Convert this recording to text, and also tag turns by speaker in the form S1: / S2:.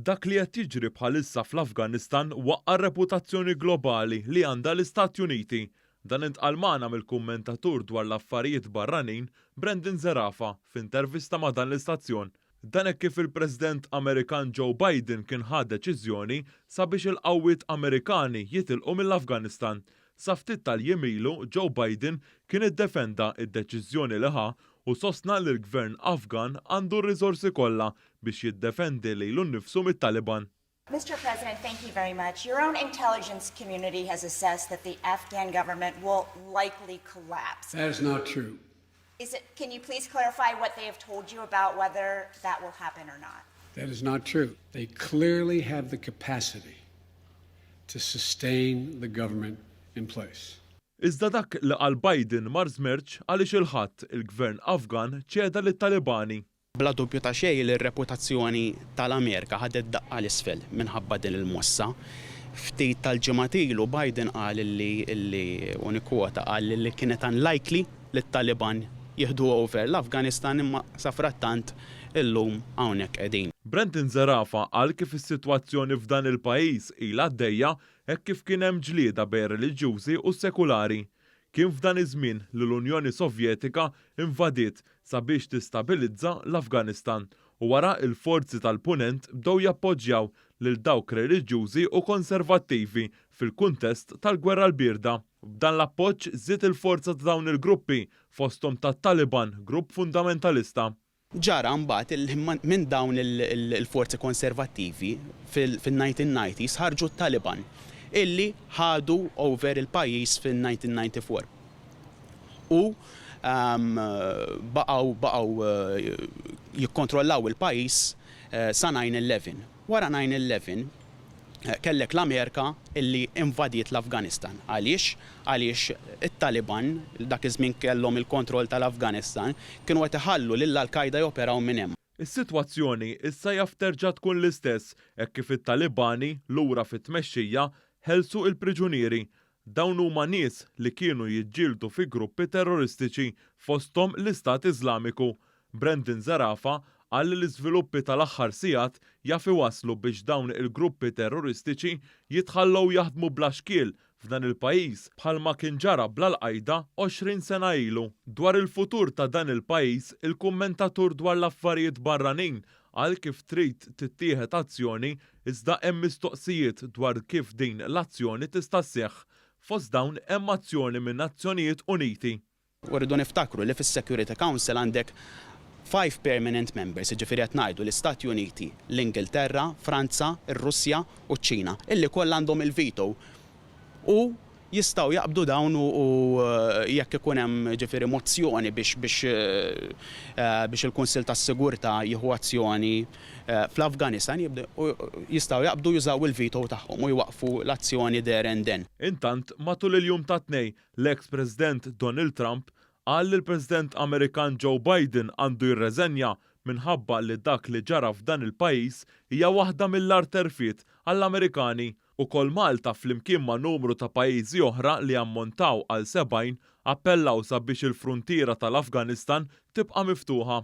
S1: Dak li qed jiġri bħalissa fl-Afganistan waqqa' r-reputazzjoni globali li għandha l-Istati Uniti. Dan intqal magħna mill-kummentatur dwar l-affarijiet barranin Brendan Zerafa f'intervista ma' dan l-istazzjon. Dan hekk kif il-President Amerikan Joe Biden kien ħa deċiżjoni sabiex il-qawwiet Amerikani jitilqu mill-Afganistan. Sa ftit tal-jiem ilu, Joe Biden kien iddefenda d-deċiżjoni li ħa u sostna li l-Gvern Afgan għandu r-riżorsi kollha biex jiddefendi lilu nnifsu mit-Taliban.
S2: Mister President, thank you very much. Your own intelligence community has assessed that the Afghan government will likely collapse.
S3: That is not true.
S2: Is it, can you please clarify what they have told you about whether that will happen or not?
S3: That is not true. They clearly have the capacity to sustain the government in place.
S1: Iżda dak li qal Biden mar żmerċ għaliex il-Ħadd il-Gvern Afgan ċeda lit-Talibani.
S4: Bla dubju ta' xejn li r-reputazzjoni tal-Amerika ħadet daqqa 'l isfel minħabba din il-mossa. Ftit tal-ġimgħat ilu Biden qal li li u nikkwota qal li kienet unlikely li t-Taliban jieħdu over l-Afganistan imma safrattant illum hawnhekk qegħdin.
S1: Brendan Zerafa qal kif is-sitwazzjoni f'dan il-pajjiż ilha għaddejja hekk kif kien hemm ġlieda bejn reliġjużi u sekulari. Kien f'dan iż-żmien li l-Unjoni Sovjetika invadiet sabiex tistabilizza l-Afganistan u wara l-forzi tal-Punent bdew jappoġġjaw lil dawk reliġjużi u konservattivi fil-kuntest tal-Gwerra l-Bierda. B'dan l-appoġġ żied il-forza ta' dawn il-gruppi, fosthom tat-Taliban, grupp fundamentalista.
S4: Ġara mbagħad li minn dawn il-forzi konservattivi fil-1990s ħarġu t-Taliban illi ħadu over il-pajjiż fil-1994 u baqgħu baqgħu jikkontrollaw il-pajjiż sa 9/11. Wara 9/11 kellek l-Amerika illi invadiet l-Afganistan. Għaliex? Għaliex it-Taliban, li dak iż-żmien kellhom il-kontroll tal-Afganistan, kienu qed iħallu lil Al-Qaeda joperaw minn hemm.
S1: Is-sitwazzjoni issa jaf terġa' tkun l-istess hekk kif it-Talibani, lura fit-tmexxija, ħelsu il-priġunieri. Dawn huma nies li kienu jiġġieldu fi gruppi terroristiċi, fosthom l-Istat Iżlamiku. Brendan Zerafa qal li l-iżviluppi tal-aħħar sigħat jaf iwasslu biex dawn il-gruppi terroristiċi jitħallew jaħdmu bla xkiel f'dan il-pajjiż bħalma kien ġara bl-Al-Qaida 20 sena ilu. Dwar il-futur ta' dan il-pajjiż, il-kummentatur dwar l-affarijiet barranin qal kif trid tittieħed azzjoni iżda hemm mistoqsijiet dwar kif din l-azzjoni tista' sseħħ. Fost dawn hemm azzjoni min-Nazzjonijiet Uniti.
S4: U rridu niftakru li fis-Security Council għandek five permanent members, jiġifieri qed ngħidu l-Istati Uniti, l-Ingilterra, Franza, ir-Russja u ċ-Ċina, illi kollha għandhom il-veto u jistgħu jaqbdu dawn u jekk ikun hemm jiġifieri mozzjoni biex biex biex il-Kunsill tas-Sigurtà jieħu azzjoni fl-Afganistan jistgħu jaqbdu jużaw il-veto tagħhom u jwaqqfu l-azzjoni there and then.
S1: Intant, matul il-jum tat-Tnejn, L-eks President Donald Trump qal li l-President Amerikan Joe Biden għandu jirreżenja minħabba li dak li ġara f'dan il-pajjiż hija waħda mill-agħar terfiet għall-Amerikani. Ukoll Malta flimkien ma' numru ta' pajjiżi oħra li ammontaw għal 70 appellaw sabiex il-fruntiera tal-Afganistan tibqa' miftuħa.